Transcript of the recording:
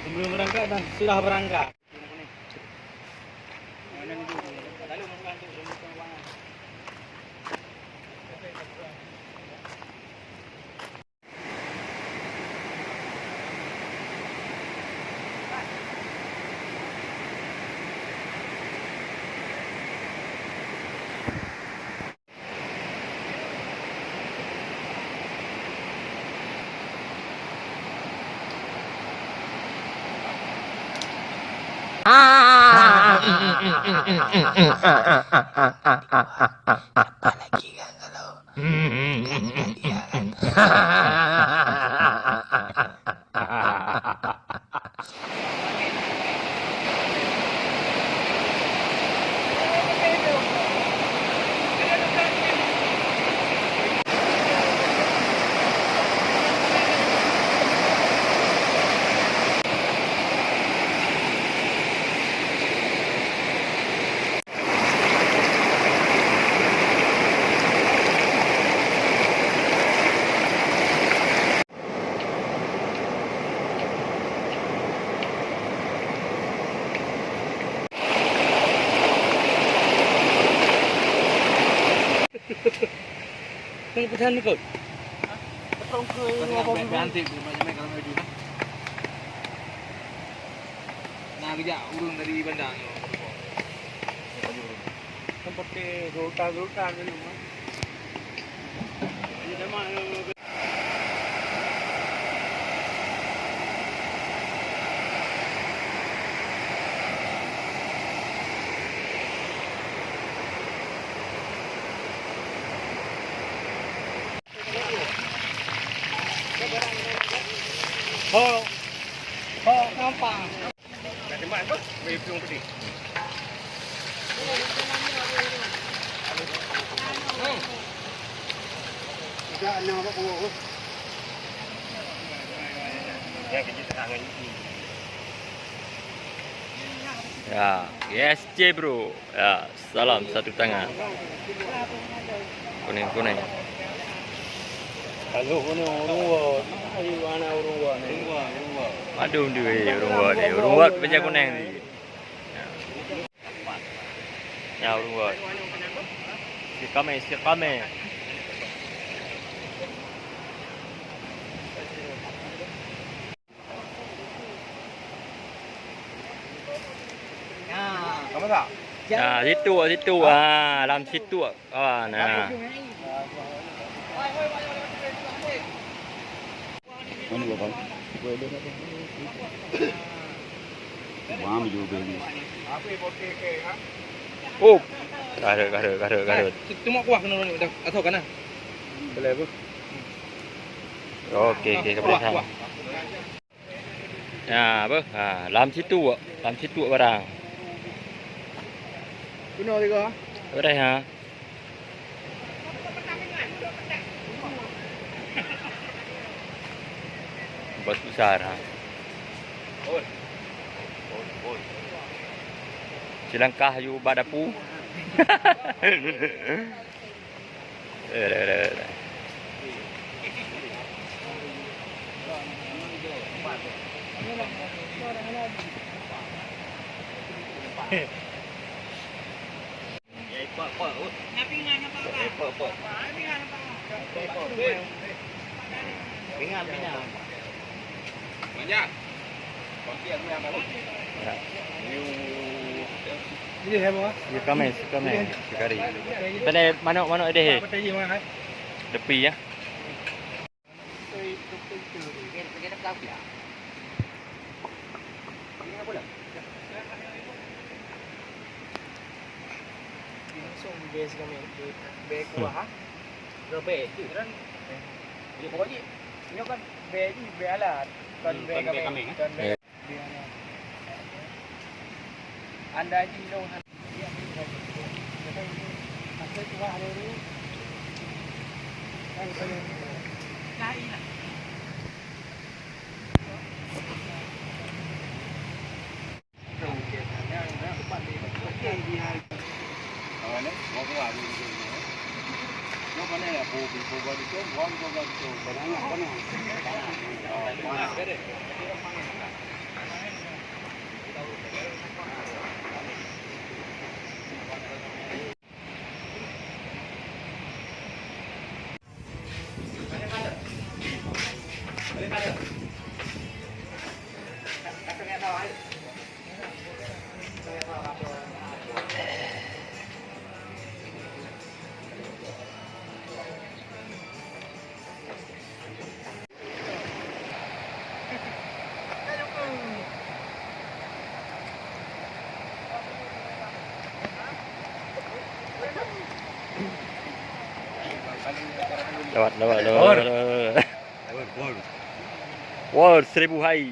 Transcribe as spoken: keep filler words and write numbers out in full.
Sebelum berangkat dan sudah berangkat. Kau pesan ni kot. Pesan ni kot. Pesan ni kot. Nah, kejap urun dari bandar ni. Kan pakai gurita-gurita ni rumah. Ini nama yang Ho. Ho, nampak. Ya, yes, C, bro. Ya. Salam satu tangan. Kuning-kuning. Kalau kuning urung wat, ayo anak urung wat ni. Aduh, duit urung wat ni. Urung wat pecah kuning ni. Ya, urung wat. Istiqamah, istiqamah. Nah, situ, situ. Ah, lam situ. Ah, nah. Oh. Garut, garut, garut, garut. Cuma kuah kena ni, dah atau kana. Boleh, Bu. Okey, okey, kuah, kuah. Ha, apa? Ha, lam situ, lam situ barang. Benar juga. Beres, ha. Bos besar, ha. Cilangkah yu bak dapu. Eh, dah, dah, dah. Pingan, pingan. Ya. Ini saya bawa. Ya, kami, kami, sekali. Pandai manok, manok deh. Apa tadi, Mak? Tepi, ya. Langsung base kami di base kuah, ha? Base tu kan. Jadi pokok jih, nyoe kan base jih, base alat. Kon base kami, kon base. Anda jih dong. Lewat, lewat, lewat, lewat, lewat. Wah, seribu hai.